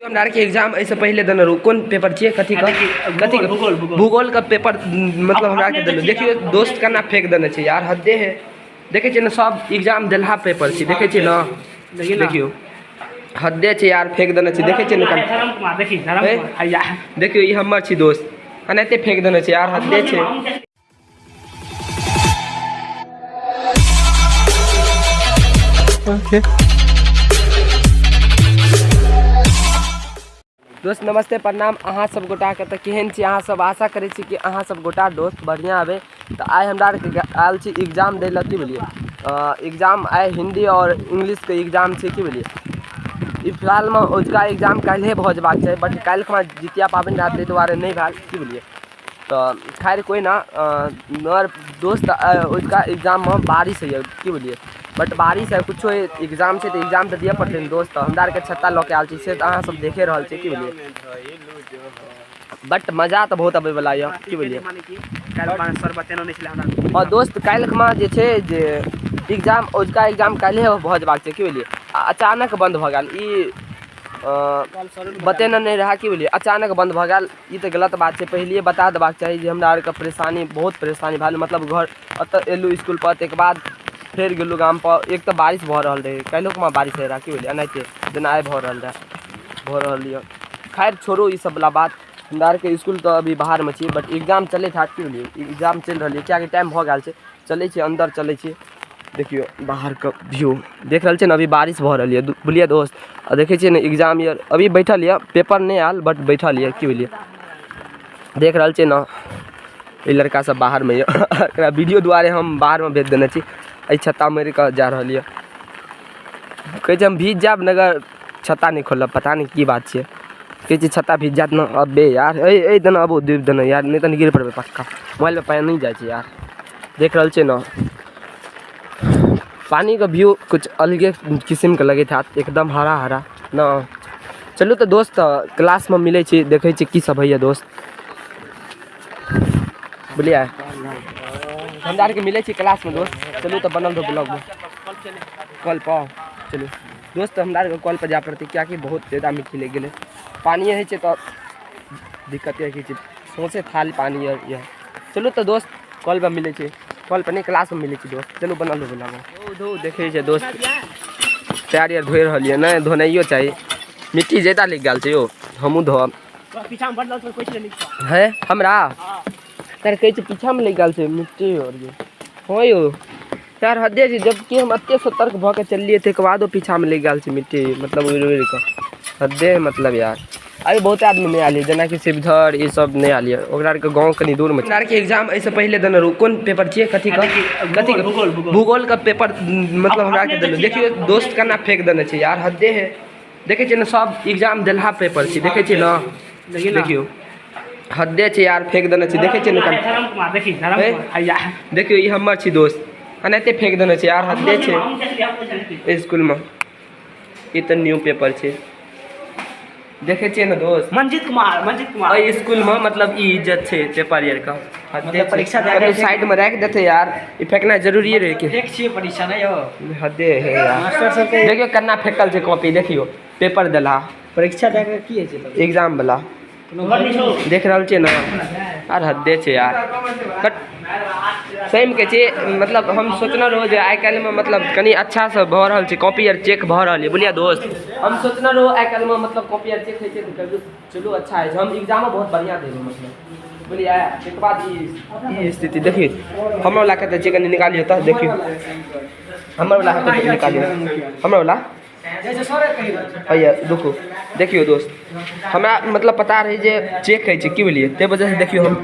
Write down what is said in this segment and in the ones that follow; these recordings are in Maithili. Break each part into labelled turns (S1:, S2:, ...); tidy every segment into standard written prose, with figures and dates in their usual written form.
S1: हमरा आरके एग्जाम एहिसँ पहिले देने रहू। कोन पेपर छियै? कथी के? कथी के?
S2: भूगोल, भूगोल।
S1: भूगोल के पेपर मतलब हमरा आरके देने। देखियौ दोस्त केना फेंक देने छै यार, हद्दे है। देखै छियै ने सब एग्जाम देलहा पेपर छै, देखै छियै ने?
S2: देखियौ ने।
S1: देखियौ हद्दे छै यार, फेंक देने छै, देखै छियै ने?
S2: धर्म कुमार देखी, धर्म
S1: हे?
S2: कुमार हैया।
S1: देखियौ ई हमर छी दोस्त, एनाहिते फेंक देने छै यार, हद्दे छै। दोस्त नमस्ते, प्रणाम अहाँ सब गोटाके। तऽ केहन छी अहाँ सब? आशा करै छी कि अहाँ सब गोटा दोस्त बढ़िआँ हेबै। तऽ आइ हमरा आरके आयल छी एग्जाम दै लए, की बुझलियै? एग्जाम आइ हिन्दी आओर इंग्लिशके एग्जाम छै, की बुझलियै? ई फिलहालमे अजुका एग्जाम काल्हिए भऽ जेबाक चाही, बट काल्हि खुमा जितिया पाबनि रहै, ताहि दुआरे नहि भेल, की बुझलियै? तऽ खैर कोइ ना। मगर दोस्त अजुका एग्जाममे बारिश होइए, की बुझलियै? बट बारिश है कुछो, एग्जाम छै तऽ एग्जाम तऽ दिअ पड़तै ने दोस्त। हमरा आरके छत्ता लऽ के आयल छी, से तऽ अहाँ सब देखे रहल छी, की बुझलियै? बट मजा तऽ बहुत अबै वला यऽ, की बुझलियै?
S2: माने कि काल्हि सर बतेनो नहि छलै हमरा।
S1: आओर दोस्त काल्हि खुमा जे छै जे एग्जाम अजुका एग्जाम काल्हिए भऽ जेबाक छै, की बुझलियै? आ अचानक बन्द भऽ गेल। ई बतेने नहि रहए, की बुझलियै? अचानक बन्द भऽ गेल, ई तऽ गलत बात छै। पहिलिए बता देबाक चाही जे हमरा आरके परेशानी, बहुत परेशानी भेल। मतलब घर एतऽ एलहुँ इसकुलपर, ताहिके बाद फेर गेलहुँ गामपर। एक तऽ बारिश भऽ रहल रहै, काल्हिओ खुमा बारिश होइ रहए, की बुझलियै? एनाहिते जेना आइ भऽ रहल रहए, भऽ रहल यऽ। खैर छोड़ू ई सबवला बात। हमरा आरके इसकुल तऽ अभी बाहरमे छी, बट एग्जाम चलैत हैत, की बुझलियै? एग्जाम चलि रहल यऽ, किएकि टाइम भऽ गेल छै। चलै छी अन्दर, चलै छी। देखियौ बाहरके व्यू देख रहल छियै ने, अभी बारिश भऽ रहल यऽ, बुझलियै दोस्त? आ देखै छियै ने एग्जाम यऽ, अभी बैठल यऽ, पेपर नहि आयल बट बैठल यऽ, की बुझलियै? देख रहल छियै ने, ई लड़का सब बाहरमे यऽ। एकरा वीडियो दुआरे हम बाहरमे भेज देने छी। एहि छत्ता मारि कऽ जा रहल यऽ। कहै छै हम भीज जायब ने अगर छत्ता नहि खोलब। पता नहि की बात छियै। कहै छै छत्ता भीज जायत ने। अबे यार, एहि देना अबो डूबि देना यार, नहि तऽ गिर पड़बै पक्का। मोबाइलमे पानि नहि जाइ छै यार। देख रहल छियै ने पानिके व्यू कुछ अलगे किसिमके लगैत हैत, एकदम हरा हरा ने। चलू तऽ दोस्त, क्लासमे मिलै छी, देखै छी की सब होइए दोस्त, बुझलियै? हमरा आरके मिलै छी क्लासमे दोस्त। चलू तऽ बनल रहू ब्लॉगमे। कल पर चलू दोस्त, हमरा आरके कल पर जाय पड़तै, किएकि बहुत ज्यादा मिट्टी लागि गेलै। पानिए होइ छै तऽ दिक्कते होइ छै, सौँसे थाल पानि यऽ। चलू तऽ दोस्त, कल पर मिलै छै, कल पर नहि, क्लासमे मिलै छै दोस्त। चलू बनल रहू ब्लॉगमे। धो धो देखै छै दोस्त, पैर आर धोइ रहल यऽ। नहि धोनाइयो चाही, मिट्टी ज्यादा लागि गेल छै यौ। हमहूँ धोअब।
S2: पीछामे बदल कोइ छै नहीं।
S1: है हमरा तर कहै छै पीछामे लागि गेल छै मिट्टी। आओर ये हँ यौ यार, हदे छै, जबकि हम एते सतर्क भऽ के चललियै, ताहिके बादो पीछामे लागि गेल छै मिट्टी, मतलब उड़ि उड़ि कऽ। हदे मतलब यार, अभी बहुत आदमी नहि आयल यऽ, जेनाकि शिवधर ई सब नहि आयल यऽ, ओकरा आरके गाँव कनि दूरमे छै। हमरा आरके एग्जाम एहिसँ पहिले देने रहू। कोन पेपर छियै? कथी के? कथी के?
S2: भूगोल, भूगोल।
S1: भूगोलके पेपर मतलब हमरा आरके देने। देखियौ दोस्त केना फेंक देने छै यार, हदे है। देखै छियै ने सब एग्जाम देलहा पेपर छै, देखै छियै ने?
S2: देखियौ ने।
S1: देखियौ हद्दे छै यार, फेंक देने छै, देखै छियै ने?
S2: धर्म कुमार देखी, धर्म
S1: हे?
S2: कुमार हैया।
S1: देखियौ ई हमर छी दोस्त, एनाहिते फेंक देने छै यार, हद्दे छै। इसकुलमे ई तऽ न्यू पेपर छै, देखै छियै ने दोस्त?
S2: मंजीत कुमार, मंजीत कुमार।
S1: एहि इसकुलमे मतलब ई इज्जत छै पेपर आरके, हद्दे
S3: मतलब
S1: छै।
S3: परीक्षा दए
S1: कतौ
S3: के
S1: साइडमे राखि देतै यार, ई फेकनाइ जरूरी रहै कि
S3: एक छियै परीक्षा नहि यौ?
S1: हद्दे है यार।
S3: मास्टर सबके
S1: देखियौ केना फेकल छै कॉपी, देखियौ पेपर देलहा।
S3: परीक्षा दए के की होइ छै तब?
S1: एग्जाम वाला। देख रहल छियै ने आर, हद्दे छै यार। बट सहीमे कहै छी, मतलब हम सोचने रहौं जे आइ काल्हिमे मतलब कनि अच्छासँ भऽ रहल छै, कॉपी आर चेक भऽ रहल यऽ, बुझलियै दोस्त? हम सोचने रहौं आइ काल्हिमे मतलब कॉपी आर चेक होइ छै तऽ कहियो चलू अच्छा होइ छै, हम एग्जामो बहुत बढ़िआँ देबै, मतलब बुझलियै? ताहिके बाद ई स्थिति देखियौ। हमर वला कतऽ छै? कनि निकालियौ तऽ देखियौ हमर वला कतऽ छै, निकालियौ हमर वला। हैया रुकू, देखियौ दोस्त, हमरा मतलब पता रहै जे चेक होइ छै, की बुझलियै? ताहि वजहसँ देखियौ हम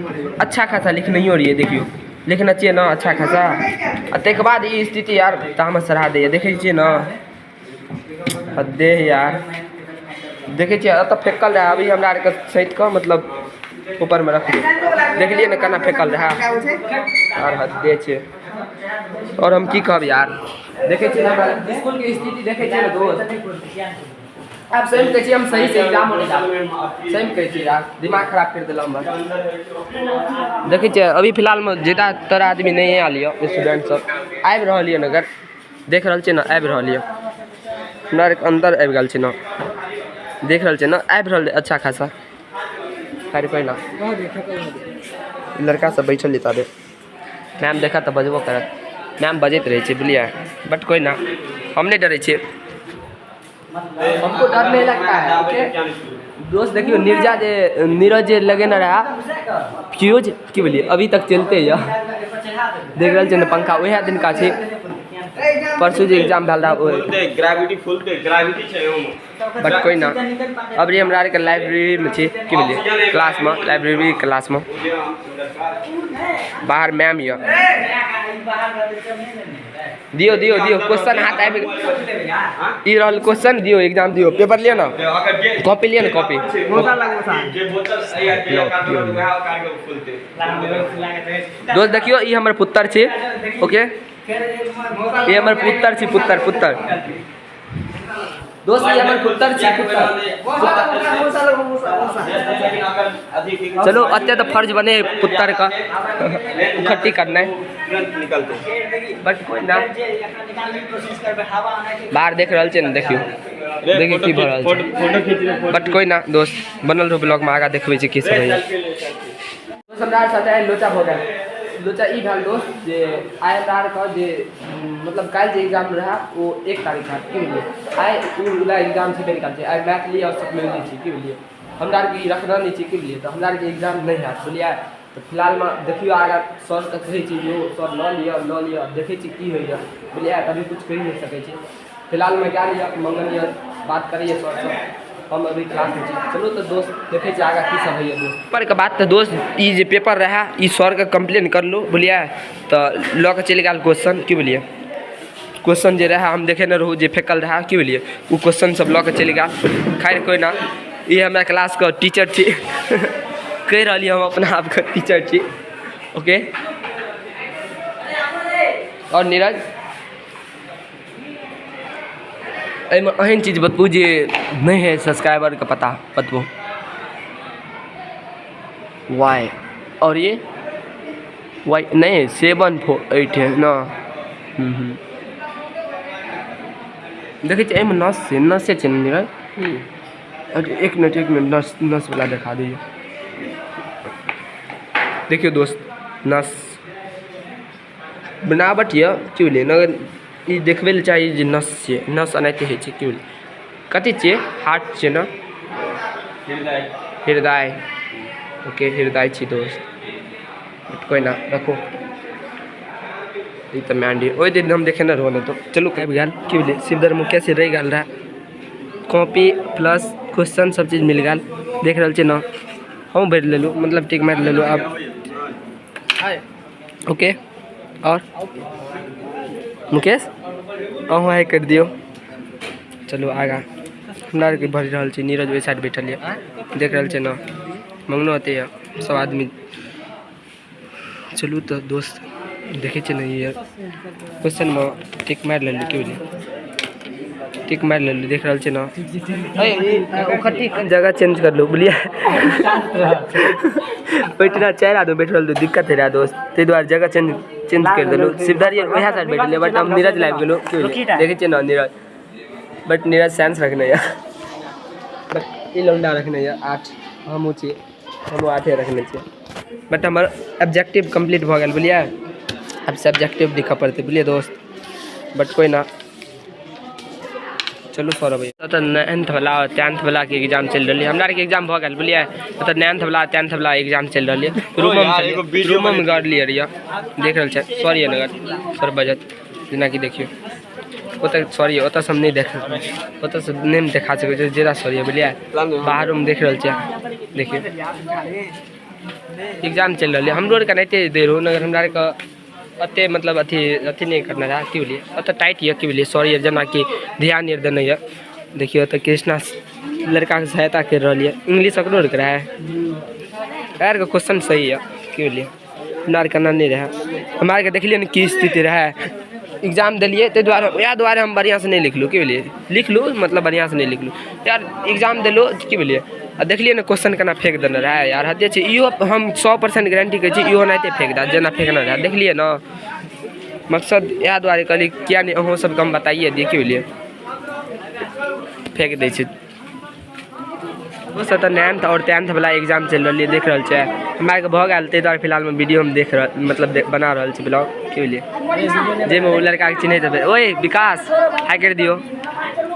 S1: अच्छा खासा लिखनैयो रहियै। देखियौ लिखने छियै ने अच्छा खासा, आ ताहिके बाद ई स्थिति यार, तामस चढ़ा दैए। देखै छियै ने, हद्दे है यार। देखै छियै एतऽ फेकल रहै, अभी हमरा आरके सैत कऽ मतलब ऊपरमे रखलियै। देखलियै ने केना फेकल रहै आर, हद्दे छै। आओर हम की कहब यार, देखै छियै ने हमरा इसकुलके स्थिति, देखै छियै ने दोस्त? आब सहीमे कहै छी, हम सही से एग्जाम नहि देब, सहीमे कहै छी यार, दिमाग खराब करि देलक हमर। देखै छियै अभी फिलहालमे ज्यादातर आदमी नहि आयल यऽ, स्टूडेंट सब आबि रहल यऽ नगर, देख रहल छियै ने? आबि रहल यऽ, हमरा आरके अन्दर आबि गेल छै ने। देख रहल छै ने, आबि रहल अच्छा खासा। खैर कोइ ना, लड़का सब बैठल ये ताबे। मैम देखत तऽ बजबो करत, मैम बजैत रहै छै बुझलियै। बट कोइ ना, हम नहि डरै छियै, हमको डर नहीं लगता है। ओके दोस्त देखियो, नीरजा जे नीरज जे लगेने रहा फ्यूज की बोलिए अभी तक चलते यऽ। देख रहल छियै ने पंखा वएह दिनका छै, परसू जे एग्जाम भेल रहा ओहि।
S4: ग्रेविटी फुलते ग्रेविटी छै ओमे।
S1: बट कोइ ना, अबरी हमरा आरके लाइब्रेरी में छी की बोलिए क्लास में, लाइब्रेरी क्लास में बाहर मैम यऽ। दियो दियो दियो क्वेश्चन हाथ आबि ई रहल क्वेश्चन, दियो एग्जाम दियो, पेपर लिअ ना, कॉपी लिअ ना, कॉपी। दोस्त देखियो ई हमर पुत्र छी। ओके ई हमर पुत्र छी, पुत्र पुत्र दोस्त ई हमर पुत्र छी, पुत्र। चलो अत्यंत फर्ज बने पुत्र का उखट्टी करना है। बट कोई ना, बाहर देख रहल छै ने, देखियो देखियो की भऽ रहल छै। बट कोई ना दोस्त, बनल रहो ब्लॉग में, आगा देखबै छै की सब होइए। दोस्त हमरा साथे आइ लोचा भऽ गेल। लोचा ई भेल दोस्त जे आइ हमरा आरके जे मतलब काल्हि जे एग्जाम रहै ओ 1 तारीख हैत की बुझलियै। आइ ओ वला एग्जाम छै बेर छै, आइ मैथिली आओर सप्लीमेंट्री छै की बुझलियै। हमरा आरके ई रखना नहि छै की बुझलियै, तऽ हमरा आरके एग्जाम नहि हैत बुझलियै। तऽ फिलहालमे देखियौ आगाँ सरके कहै छी जे सर लऽ लिअ लऽ लिअ, देखै छी की होइए बुझलियै। अभी किछु कहि नहि सकै छी, फिलहालमे गेल यऽ मंगल यऽ बात करैए सरसँ, हम अभी क्लासमे छी। चलू तऽ दोस्त देखै छी आगाँ की सब होइए। दोस्त पेपरके बात तऽ दोस्त ई जे पेपर रहए ई सरके कम्प्लेन करलहुँ बुझलियै, तऽ लऽ कऽ चलि गेल क्वेश्चन की बुझलियै। क्वेश्चन जे रहए हम देखेने रहूँ जे फेकल रहए की बुझलियै, ओ क्वेश्चन सब लऽ कऽ चलि गेल। खैर कोइ ना, ई हमरा क्लासके टीचर छी, कहि रहलियै हम अपना आपके टीचर छी। ओके आओर नीरज एहिमे एहन चीज बतबू जे नहि है सब्सक्राइबरके पता, बतबू वाई और ये वाई नहीं 7 4 8 है ना। देखै छियै एहिमे नस छै, नसे छै ने नीरज? अरे एक मिनट एक मिनट, नस नस वाला देखा दियौ। देखियौ दोस्त नस बनावट यऽ की बुझलियै ने, ई देखबै लए चाही जे नस छियै, नस एनाहिते होइ छै की बुझलियै। कथी छियै? हार्ट छियै ने, हृदय। ओके हृदय छी दोस्त। कोइ ना रखो, ई तऽ मैंडी ओहि दिन हम देखेने रहौ ने। तऽ चलू आबि गेल की बुझलियै। शिवधर मुकेश रहि गेल रहए, कॉपी प्लस क्वेश्चन सब चीज मिल गेल। देख रहल छियै ने, हम भरि लेलहुँ मतलब टिक मारि लेलहुँ आब। ओके और मुकेश अहूँ हाई करि दियौ। चलू आगाँ हमरा आरके भरि रहल छी, नीरज ओहि साइड बैठल यऽ, देख रहल छियै ने, मंगनो अतै यऽ सब आदमी। चलू तऽ दोस्त देखै छियै ने, ई क्वेश्चनमे टिक मारि लेलहुँ की बुझलियै, टिक मारि लेलहुँ। देख रहल छियै ने, जगह चेंज करलहुँ बुझलियै। ओहिठिना 4 आदमी बैठ रहल दिक्कत होइ रहए दोस्त, ताहि दुआरे जगह चेंज करि देलहुँ। शिवधर वएह साइड बैठल बट हम नीरज लाबि गेलहुँ की बुझलियै। देखै छियै ने नीरज, बट नीरज साइंस रखने यऽ, बट ई लौंडा रखने यऽ 8, हमहूँ छी, हमहूँ 8 रखने छियै। बट हमर ऑब्जेक्टिव कम्प्लीट भऽ गेल बुझलियै, आब सब्जेक्टिव लिखऽ पड़तै बुझलियै दोस्त। बट कोइ ना, चलू सर अबै। ओतऽ 9th वाला और 10th वाला के एग्जाम चलि रहलै, हमरा आरके एग्जाम भऽ गेल बुझलियै। ओतऽ 9th वाला 10th वाला एग्जाम चलि रहलै, रूममे गड़लियै यऽ, देख रहल छै सॉरी नगर सर बजत जेनाकि देखियौ ओतऽ सॉरी, ओतऽसँ हम नहि देख ओतऽसँ नहि देखा सकै छियै जेना सॉरी बुझलियै। बाहरोमे देख रहल छियै, देखियौ एग्जाम चलि रहलै। हमरो आरके एनाहिते दै रहौ, मगर हमरा आरके ओते मतलब अथी अथी नहि करने रहए की बुझलियै। ओतऽ टाइट यऽ की बुझलियै, सॉरी यऽ जेनाकि ध्यान आर देने यऽ। देखियौ ओतऽ कृष्णा लड़काके सहायता करि रहल यऽ, इंग्लिश ओकरो आरके रहए, आरके क्वेश्चन सही यऽ की बुझलियै। हमरा आरके एना नहि रहए, हमरा आरके देखलियै ने की स्थिति रहए, एग्जाम देलियै ताहि दुआरे वएह दुआरे हम बढ़िआँसँ नहि लिखलहुँ की बुझलियै। लिखलहुँ मतलब बढ़िआँसँ नहि लिखलहुँ यार, एग्जाम देलहुँ की बुझलियै, आ देखलियै ने क्वेश्चन केना फेक देने रहए यार, हदे छै। इहो हम 100% गारंटी कहै छी इहो एनाहिते फेक देत जेना फेकने रहए, देखलियै ने। मकसद इएह दुआरे कहलियै किया नहि अहूँ सबके हम बताइए दियै की बुझलियै, फेक दै छै। दोस्त तऽ 9th और 10th वाला एग्जाम चलि रहल यऽ, देख रहल छै। हमरा आरके भऽ गेल, ताहि दुआरे फिलहालमे वीडियो हम देख रहल मतलब बना रहल छी ब्लॉग, की बुझलियै? जाहिमे ओ लड़काके चिन्हैत हेबै। ओए विकास, हाय करि दियौ।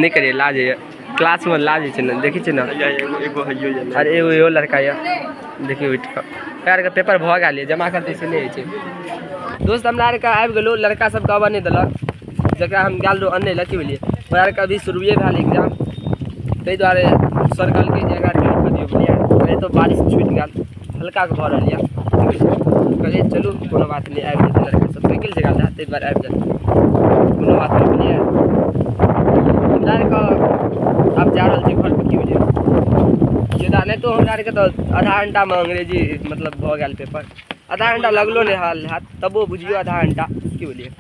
S1: नहि करियै, लाज होइए क्लासमे, लाज होइ छै ने, देखै छियै ने। अरे एगो इहो लड़का यऽ, देखियौ उठि कऽ। ओकरा आरके पेपर भऽ गेल यऽ, जमा करतै से नहि होइ छै। दोस्त हमरा आरके आबि गेलहुँ, लड़का सबके आबऽ नहि देलक, जकरा हम गेल रहौँ अननै लए, की बुझलियै? ओकरा आरके अभी शुरुए भेल एग्जाम, ताहि दुआरे सर कहलकै जे एकरा आरके लिखऽ दियौ, बुझलियै? नहि तऽ बारिश छुटि गेल, हल्काके भऽ रहल यऽ। कहलियै चलू कोनो बात नहि, आबि जेतै लड़का सब, साइकिल से गेल रहए ताहि दुआरे आबि जेतै, कोनो बात नहि, बुझलियै? हमरा आरके आब जा रहल छी घर पर, की बुझलियै? सीधा नहि तऽ हमरा आरके तऽ आधा घंटामे अंग्रेजी मतलब भऽ गेल पेपर, आधा घंटा लगलो नहि हाल हैत, तबो बुझियौ आधा घंटा, की बुझलियै?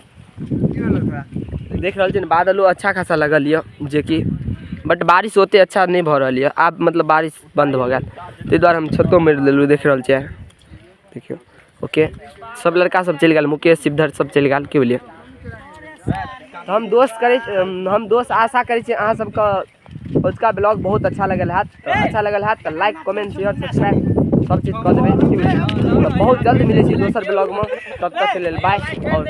S1: देख रहल छी ने, बादलो अच्छा खासा लगल यऽ जेकि, बट बारिश ओते अच्छा नहि भऽ रहल यऽ आब, मतलब बारिश बन्द भऽ गेल, ताहि दुआरे हम छतो मारि लेलहुँ, देख रहल छियै, देखियौ। ओके, सब लड़का सब चलि गेल, मुकेश शिवधर सब चलि गेल, की बुझलियै? हम दोस्त करै, हम दोस्त आशा करै छी अहाँ सबके अजुका ब्लॉग बहुत अच्छा लगल हैत। अच्छा लगल हैत तऽ लाइक कमेंट शेयर सब्सक्राइब सब चीज कऽ देबै, की बुझलियै? तऽ बहुत जल्द मिलै छी दोसर ब्लॉगमे, तब तकके लेल बाय। आओर